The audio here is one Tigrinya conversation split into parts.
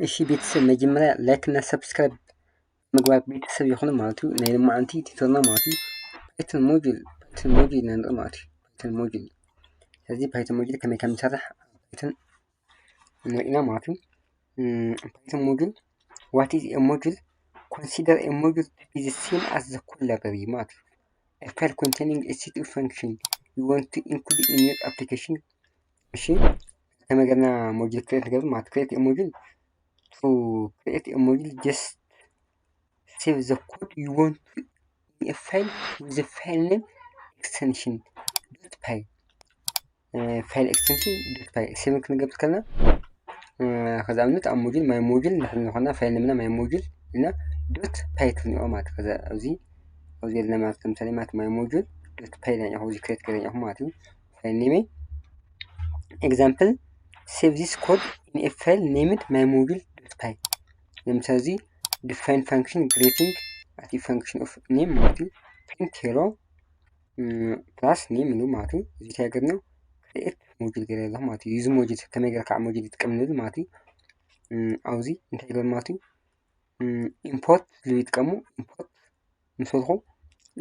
እሺ ቤተሰብ መጀመርያ ላይክ እና ሰብስክራይብ ምግባር ቤተሰብ ይኹኑ ማለት እዩ። ናይ ሎማዓንቲ ቲቶርና ማለት እዩ ፓይቶን ሞጁል ፓይቶን ሞጁል ኢና ንርኢ ማለት እዩ። ፓይቶን ሞጁል ስለዚ ፓይቶን ሞጁል ከመይ ከም ዝሰርሕ ፓይቶን ንሪኢና ማለት እዩ። ፓይቶን ሞጁል what is a module? Consider a module to be the same as the code library ማለት እዩ። A file containing a set of function you want to include in your application እሺ ከመይ ጌርና ሞጁል ክሬት ንገብር ማለት create a module to create a module just save the code you want to in a file with the file name extension dot py file extension dot py save ክንገብር ከለና ከዛ ኣብነት ኣብ ሞጁል my module ንሕን ዝኾና ፋይል ነምና my module እና dot py ትብልዎ ማለት ከዛ ኣብዚ ኣብዚ ዘለና ማለት ለምሳሌ ማለት my module dot py ናይ እዚ create ገይረ ማለት እዩ። File name example save this code in a file named my module dot py ለምሳሌ እዚ define function creating at function of name ማለት እዩ። Print hello plus name ኢሉ ማለት እዩ። እዚ እንታይ ገርና create ሞጁል ገይረ ኣለኹ ማለት እዩ። እዚ ሞጁል ከመይ ገይርካ ሞጁል ይጥቀም ንብል ማለት እዩ። ኣብዚ እንታይ ገር ማለት እዩ import ዝብል ይጥቀሙ import ምስ በልኩ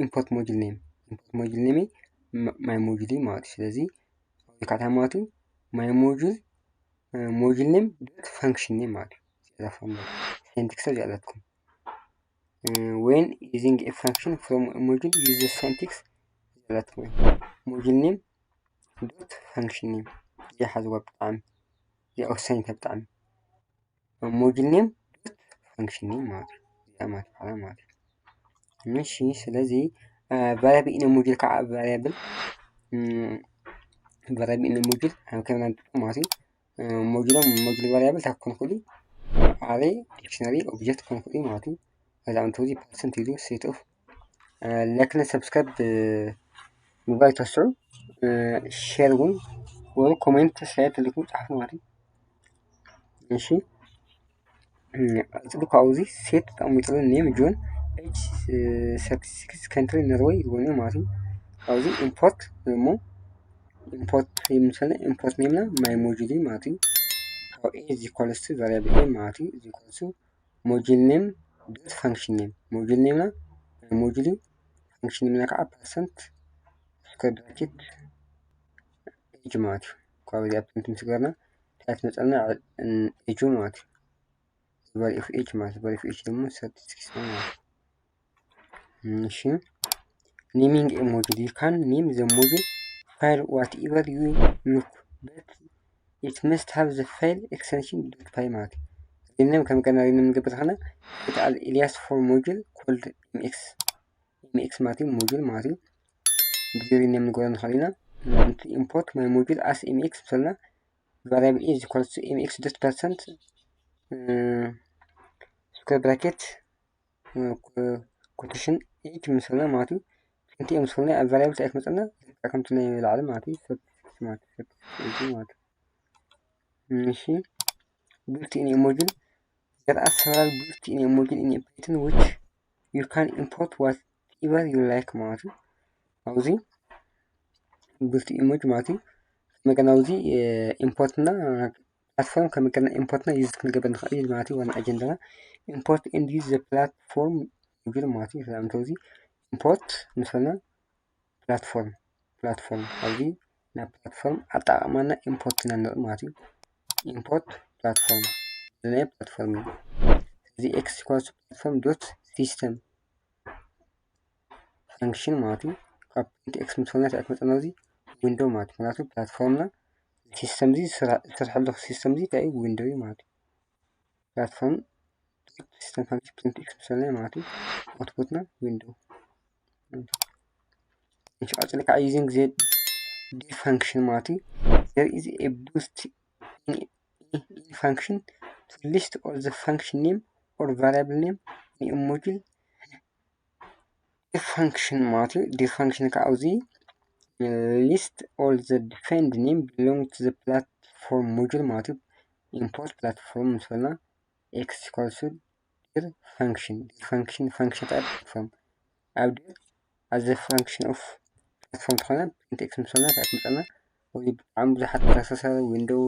import module name import module name my module እዩ ማለት እዩ። ስለዚ እዚ ካታ ማለት እዩ my module module name dot function name ማለት እዩ። እዛ ፎርሙላ syntax እዚኣ ኣለትኩም when using a function from module use the syntax እዚኣ ኣለትኩም module name dot function name እዚኣ ሓዝዋ ብጣዕሚ እዚኣ ወሳኝ ብጣዕሚ module name dot function name ማለት እዩ። እዚኣ ማለት በዓላ ማለት እዩ። እሺ ስለዚ variable in a module ከዓ variable variable in a module ኣብ ከመና ንጥቀም ማለት እዩ። ሞጁሎም ሞጁል variable እንታይ ክኾኑ ይኽእሉ array dictionary object ክኾኑ ይኽእሉ ማለት እዩ። ከዛ እንተዚ percent ኢሉ set of like እና subscribe ምግባር ይትረስዑ። Share እውን ወሩ comment subscribe ተልኩም ጻሕፉ ማለት እዩ። እሺ ቀጽሉ ካብዚ set ተቐሚጥሉ name John age thirty six country Norway ዝኾነ ማለት እዩ። ካብዚ import እሞ import የምሰለ import name ና my module ማለት እዩ። ካብ a is equals to variable a ማለት እዩ is equals to module name dot function name module name ና my module function name ና ከዓ percent square bracket age ማለት እዩ። ካብ እዚ ኣብቲ ምስ ገርና እንታይ ትመፀልና age ማለት እዩ። Value of age ማለት value of age ደግሞ thirty six ነው ማለት እሺ naming a module you can name the module file whatever you look but it must have the file extension dot py ማለት rename ከም ቀና rename ንገብር ከና it as alias for module called mx mx ማለት module ማለት እዩ። ብዙ rename ንገብሮ ንኽእል ኢና። Import my module as mx ምስልና variable a is equals to mx dot percent square bracket quotation age ምስልና ማለት እዩ። print a ምስልና ኣብ variable እንታይ ክመፀና ከምቲ ናይ ላዕሊ ማለት እዩ። ማለት ማለት እሺ built in a module there are several built in a module in Python which you can import whatever you like ማለት እዩ። ኣብዚ built in module ማለት እዩ። መገና ኣብዚ import እና platform ከመገና import እና use ክንገብር ንኽእል ማለት እዩ። ዋና agenda ና import and use the platform module ማለት እዩ። ስለዚ ኣብዚ import ምስልና platform platform ኣብዚ ናይ platform ኣጠቃቅማና import ኢና ንርኢ ማለት እዩ። import platform ናይ platform እዩ። እዚ x equals platform dot system function ማለት እዩ። ካብ print x ምስ ኾነ እንታይ ክመፀና እዚ window ማለት እዩ። ምክንያቱ platform ና system እዚ ዝሰርሐሉ system እዚ እንታይ እዩ window እዩ ማለት እዩ። platform system function print x ምስ ኾነ ማለት እዩ output ና window። እሺ ቀፅሊ ከዓ using the def function ማለት እዩ። There is a built in function to list all the function name or variable name in a module def function ማለት እዩ። def function ከዓ ኣብዚ list all the defined name belong to the platform module ማለት እዩ። import platform ምስ በልና x equals to def function def function function type platform ኣብ def as the function of platform ዝኾነ print x ምስ በልና እንታይ ክመፀና ወይ ብጣዕሚ ብዙሓት ተመሳሳሊ window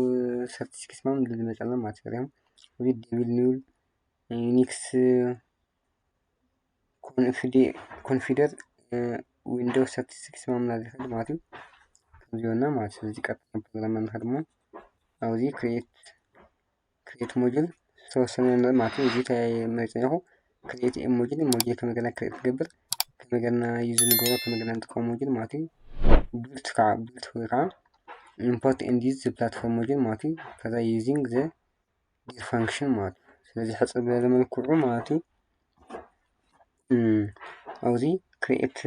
thirty six ማለት ዝመፀና ማለት እዩ። እዚ ዴቪል ኒውል ዩኒክስ ኮንፊደር ዊንዶውስ ሰርቲስክስ ማምላ ዝኽእል ማለት እዩ። ከምዚዮና ማለት እዩ። እዚ ቀጥታ ፕሮግራም ንኸድሞ ኣብዚ ክሬት ክሬት ሞጁል ዝተወሰነ ንርኢ ማለት እዩ። እዚ እንታይ መሪፀ ኣለኹ? ክሬት ሞጁል ሞጁል ከመይ ገይርና ክሬት ትገብር፣ ከመይ ገይርና ዩዝ ንገብሮ፣ ከመይ ገይርና ንጥቀም ሞጁል ማለት እዩ። ቡልት ከዓ ቡልት ወይ ከዓ ኢምፖርት ኤንድ ዩዝ ዘ ፕላትፎርም ሞጁል ማለት እዩ። ከዛ ዩዚንግ ዘ ዲር ፋንክሽን ማለት እዩ። ስለዚ ሕፅር ዝበለ መልክዑ ማለት እዩ ኣብዚ ክሬት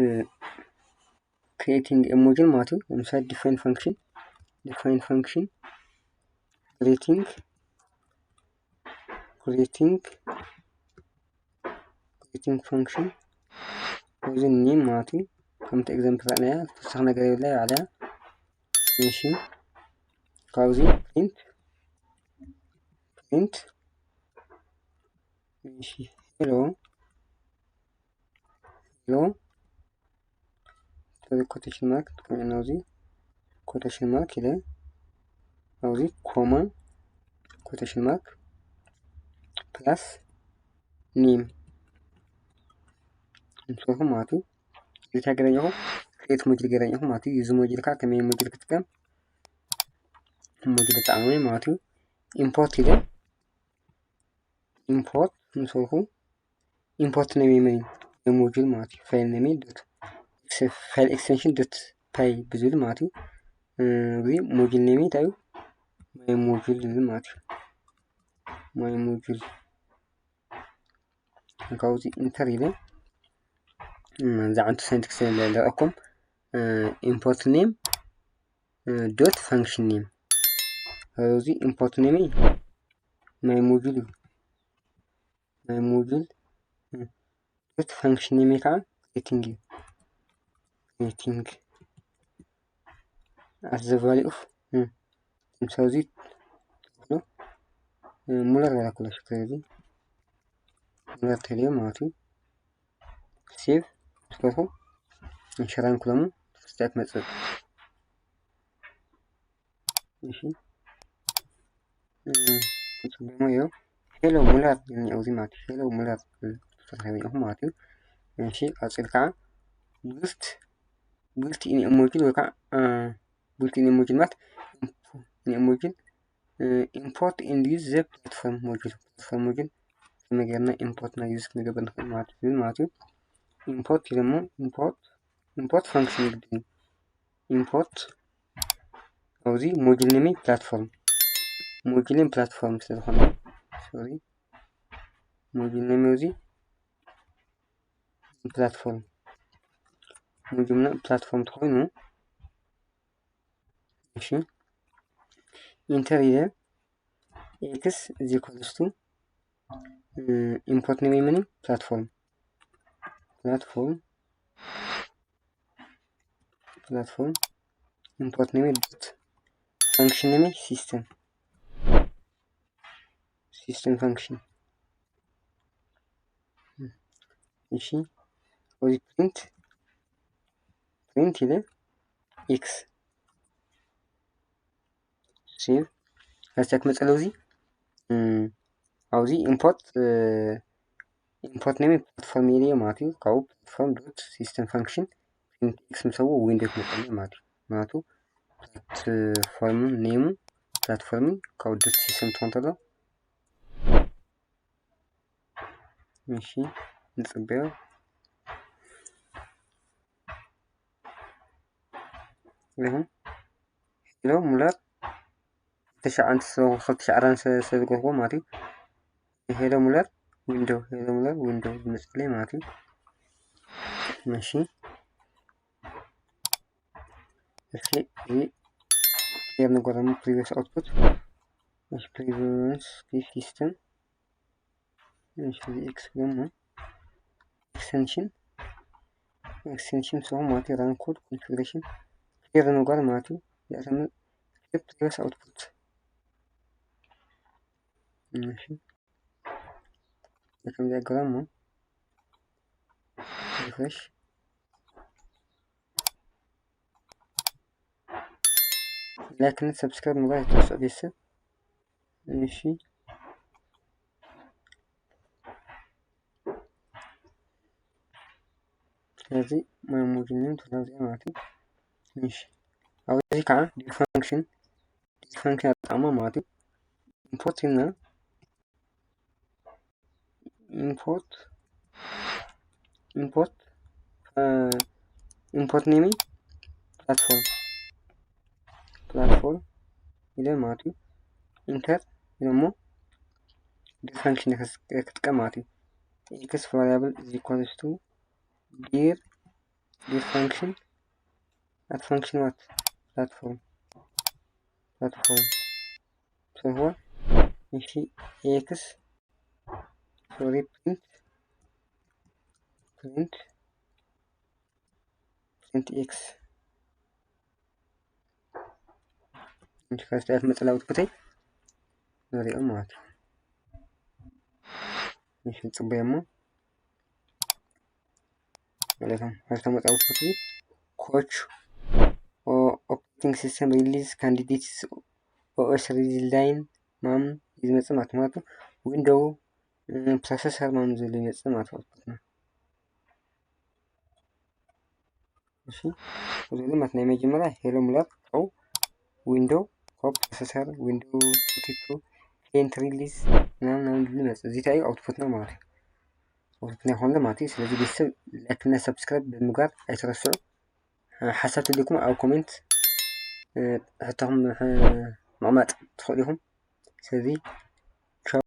ክሬቲንግ ሞጁል ማለት እዩ። ለምሳሌ ዲፋይን ፋንክሽን ዲፋይን ፋንክሽን ክሬቲንግ ክሬቲንግ ክሬቲንግ ፋንክሽን እዚ ኒም ማለት እዩ። ከምቲ ኤግዛምፕል ኣለያ ተወሳኺ ነገር የብላ ባዕላ። እሺ ካብዚ ፕሪንት ፕሪንት እሺ ሄሎ ሄሎ እዚ ኮቴሽን ማርክ ጥቀምና ኣብዚ ኮቴሽን ማርክ ኢለ ኣብዚ ኮማ ኮቴሽን ማርክ ፕላስ ኔም እንሰርሑ ማለት እዩ። እዚ እንታይ ገይረ ኣለኹ? ክሬት ሞጁል ገይረ ኣለኹ ማለት እዩ። እዚ ሞጁል ከዓ ከመይ ሞጁል ክጥቀም ሞጁል ተጠቃሚ ማለት እዩ። ኢምፖርት ኢለ ኢምፖርት ምስ በልኩ ኢምፖርት ኔም መን ናይ ሞጁል ማለት እዩ። ፋይል ኔም ዶት ፋይል ኤክስቴንሽን ዶት ፓይ ብዝብል ማለት እዩ። እዚ ሞጁል ኔም እንታይ እዩ? ማይ ሞጁል ዝብል ማለት እዩ። ማይ ሞጁል ካብዚ ኢንተር ኢለ እዛ ዓንቱ ሳይንቲክስ ለረኩም ኢምፖርት ኔም ዶት ፋንክሽን ኔም እዚ ኢምፖርት ኔም ማይ ሞጁል እዩ። ማይ ሞጁል ዶት ፋንክሽን ኔም ከዓ ክሬቲንግ እዩ። ክሬቲንግ ኣት ዘ ቫሊ ኦፍ ምሳዚ ሙለር ገላ ኩሎ ሽክሬዚ ሙለር ተልዮ ማለት እዩ። ሴቭ ትፈትሑ እንሽራን ክለሙ ስታት መጽእ እሺ ጽቡቅ እዩ። ሄሎ ሙለር እኒኦ እዚ ማለት ሄሎ ሙለር ተረኸበ ማለት እዩ። እሺ ቀጽል ከዓ ቡልት ቡልት ኢን ሞጁል ወይ ከዓ ቡልት ኢን ሞጁል ማለት ኢን ሞጁል ኢምፖርት ኤንድ ዩዝ ዘ ፕላትፎርም ሞጁል ፕላትፎርም ሞጁል ከመይ ጌርና ኢምፖርት እና ዩዝ ክንገብር ንኽእል ማለት እዩ ማለት እዩ። ኢምፖርት እዩ ደግሞ ኢምፖርት ኢምፖርት ፋንክሽን ግድን ኢምፖርት ኣብዚ ሞጁል ኔም ፕላትፎርም ሞጁል ኔም ፕላትፎርም ስለዝኾነ ሶሪ ሞጁል ኔም እዚ ፕላትፎርም ሞጁል ኔም ፕላትፎርም ተኾይኑ እሺ ኢንተር ኢለ ኤክስ ኢዝ ኢኳልስ ቱ ኢምፖርት ኔም መኒ ፕላትፎርም ፕላትፎርም ፕላትፎርም ኢምፖርት ኔም ዶት ፋንክሽን ኔም ሲስተም ሲስተም ፋንክሽን እሺ እዚ ፕሪንት ፕሪንት ኢለ ኤክስ ሴቭ ከዚያ ክመፅእ ኣለዉ እዚ ኣብዚ ኢምፖርት ኢምፖርት ኔም ፕላትፎርም ኢለዮ ማለት እዩ። ካብኡ ፕላትፎርም ዶት ሲስተም ፋንክሽን ፕሪንት ኤክስ ምሰዎ ዊንዶ ክመፀሉ ማለት እዩ። ምክንያቱ ፕላትፎርም ኔሙ ፕላትፎርም ካብኡ ዶት ሲስተም ትኾን ተሎ እሺ ንፅበዮ ይኹን ሄሎ ሙለር ክልተ ሺሕ ኣራን ስለዝገርቦ ማለት እዩ። ሄሎ ሙለር ዊንዶ ሄሎ ሙለር ዊንዶ ዝመፅለይ ማለት እዩ። እሺ እሺ እዚ ክሊር ንገሮም ፕሪቪየስ ኣውትፑት ፕሪቪየስ ሲስተም እሺ እዚ ኤክስ ደግሞ ኤክስቴንሽን ኤክስቴንሽን ስሙ ማለት እዩ። ራን ኮድ ኮንፊግሬሽን ክሊር ንገር ማለት እዩ። ያተም ክሊር ፕሪቪየስ ኣውትፑት እሺ ከም ዲያግራም ነው። ሪፍሬሽ ላይክ እና ሰብስክራይብ ምግባር የተወሰነ ቤተሰብ እሺ ስለዚ my module name two thousand ማለት እዩ። እሺ ኣብዚ ከዓ def function def function ኣጠቃማ ማለት እዩ። import ኢልና import import import name platform platform ኢለ ማለት እዩ። enter ኢለ እሞ def function ክጥቀም ማለት እዩ። X variable is equals to dir def function at function what platform platform so what እሺ x sorry print print print x እንጂ ከስተ output ይ ንሪኦ ማለት እዩ። እሺ ጽበይ እሞ ማለት ነው። ከስተ output ይ coach operating system release candidates OS release line ማም ዝመጽእ ማለት ማለት window processor ማም ዝብል ይመጽእ ማለት ነው። እሺ እዚ ማለት ናይ መጀመሪያ hello ሙላት ው window co processor window forty two client release ምናምን ምናምን ዝብል ይመጽእ። እዚ እንታይ output ነው ማለት ነው። output ናይ ኾንለ ማለት እዩ። ስለዚ ቤተሰብ like እና subscribe ብምግባር ኣይትረስዑ። ሓሳብ ተልኩም ኣብ comment ሕቶኹም ምቕማጥ ትኽእሉ ኢኹም። ስለዚ